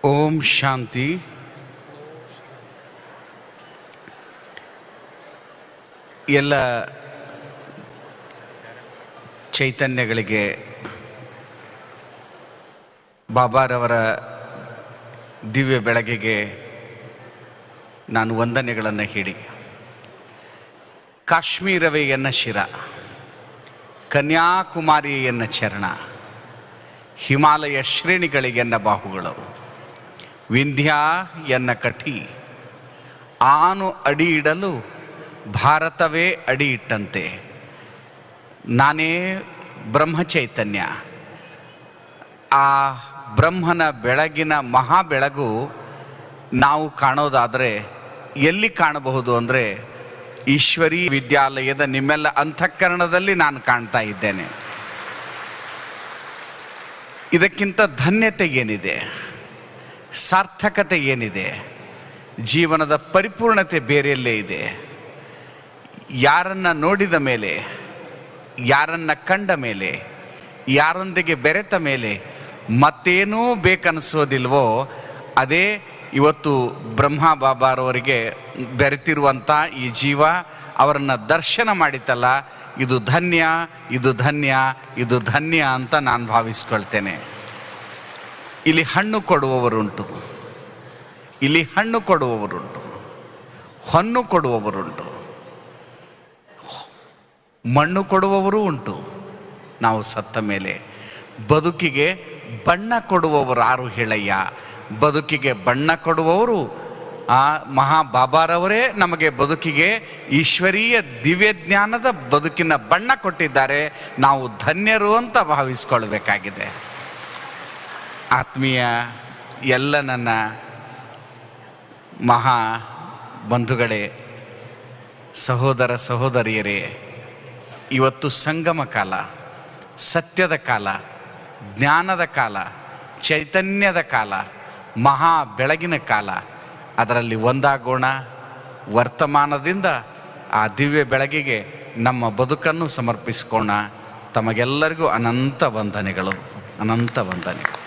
ಓಂ ಶಾಂತಿ. ಎಲ್ಲ ಚೈತನ್ಯಗಳಿಗೆ ಬಾಬಾರವರ ದಿವ್ಯ ಬೆಳಗಿಗೆ ನಾನು ವಂದನೆಗಳನ್ನು ಹೇಳಿ, ಕಾಶ್ಮೀರವೇ ಎನ್ನ ಶಿರ, ಕನ್ಯಾಕುಮಾರಿ ಎನ್ನ ಚರಣ, ಹಿಮಾಲಯ ಶ್ರೇಣಿಗಳಿಗೆನ್ನ ಬಾಹುಗಳು, ವಿಂಧ್ಯಾ ಎನ್ನ ಕಠಿ, ಆನು ಅಡಿ ಇಡಲು ಭಾರತವೇ ಅಡಿ ಇಟ್ಟಂತೆ, ನಾನೇ ಬ್ರಹ್ಮಚೈತನ್ಯ. ಆ ಬ್ರಹ್ಮನ ಬೆಳಗಿನ ಮಹಾ ಬೆಳಗು ನಾವು ಕಾಣೋದಾದರೆ ಎಲ್ಲಿ ಕಾಣಬಹುದು ಅಂದರೆ ಈಶ್ವರಿ ವಿದ್ಯಾಲಯದ ನಿಮ್ಮೆಲ್ಲ ಅಂತಃಕರಣದಲ್ಲಿ ನಾನು ಕಾಣ್ತಾ ಇದ್ದೇನೆ. ಇದಕ್ಕಿಂತ ಧನ್ಯತೆ ಏನಿದೆ, ಸಾರ್ಥಕತೆ ಏನಿದೆ, ಜೀವನದ ಪರಿಪೂರ್ಣತೆ ಬೇರೆಯಲ್ಲೇ ಇದೆ. ಯಾರನ್ನ ನೋಡಿದ ಮೇಲೆ, ಯಾರನ್ನ ಕಂಡ ಮೇಲೆ, ಯಾರೊಂದಿಗೆ ಬೆರೆತ ಮೇಲೆ ಮತ್ತೇನೂ ಬೇಕನ್ನಿಸೋದಿಲ್ವೋ ಅದೇ ಇವತ್ತು ಬ್ರಹ್ಮ ಬಾಬಾರವರಿಗೆ ಬೆರೆತಿರುವಂಥ ಈ ಜೀವ ಅವರನ್ನು ದರ್ಶನ ಮಾಡಿತಲ್ಲ, ಇದು ಧನ್ಯ, ಇದು ಧನ್ಯ, ಇದು ಧನ್ಯ ಅಂತ ನಾನು ಭಾವಿಸ್ಕೊಳ್ತೇನೆ. ಇಲ್ಲಿ ಹಣ್ಣು ಕೊಡುವವರುಂಟು, ಇಲ್ಲಿ ಹಣ್ಣು ಕೊಡುವವರುಂಟು, ಹೊನ್ನು ಕೊಡುವವರುಂಟು, ಮಣ್ಣು ಕೊಡುವವರೂ ಉಂಟು. ನಾವು ಸತ್ತ ಮೇಲೆ ಬದುಕಿಗೆ ಬಣ್ಣ ಕೊಡುವವರು ಯಾರು ಹೇಳಯ್ಯ? ಬದುಕಿಗೆ ಬಣ್ಣ ಕೊಡುವವರು ಆ ಮಹಾ ಬಾಬಾರವರೇ. ನಮಗೆ ಬದುಕಿಗೆ ಈಶ್ವರೀಯ ದಿವ್ಯ ಜ್ಞಾನದ ಬದುಕಿನ ಬಣ್ಣ ಕೊಟ್ಟಿದ್ದಾರೆ. ನಾವು ಧನ್ಯರು ಅಂತ ಭಾವಿಸ್ಕೊಳ್ಬೇಕಾಗಿದೆ. ಆತ್ಮೀಯ ಎಲ್ಲ ನನ್ನ ಮಹಾ ಬಂಧುಗಳೇ, ಸಹೋದರ ಸಹೋದರಿಯರೇ, ಇವತ್ತು ಸಂಗಮ ಕಾಲ, ಸತ್ಯದ ಕಾಲ, ಜ್ಞಾನದ ಕಾಲ, ಚೈತನ್ಯದ ಕಾಲ, ಮಹಾ ಬೆಳಗಿನ ಕಾಲ. ಅದರಲ್ಲಿ ಒಂದಾಗೋಣ. ವರ್ತಮಾನದಿಂದ ಆ ದಿವ್ಯ ಬೆಳಗಿಗೆ ನಮ್ಮ ಬದುಕನ್ನು ಸಮರ್ಪಿಸಿಕೋಣ. ತಮಗೆಲ್ಲರಿಗೂ ಅನಂತ ವಂದನೆಗಳು, ಅನಂತ ವಂದನೆಗಳು.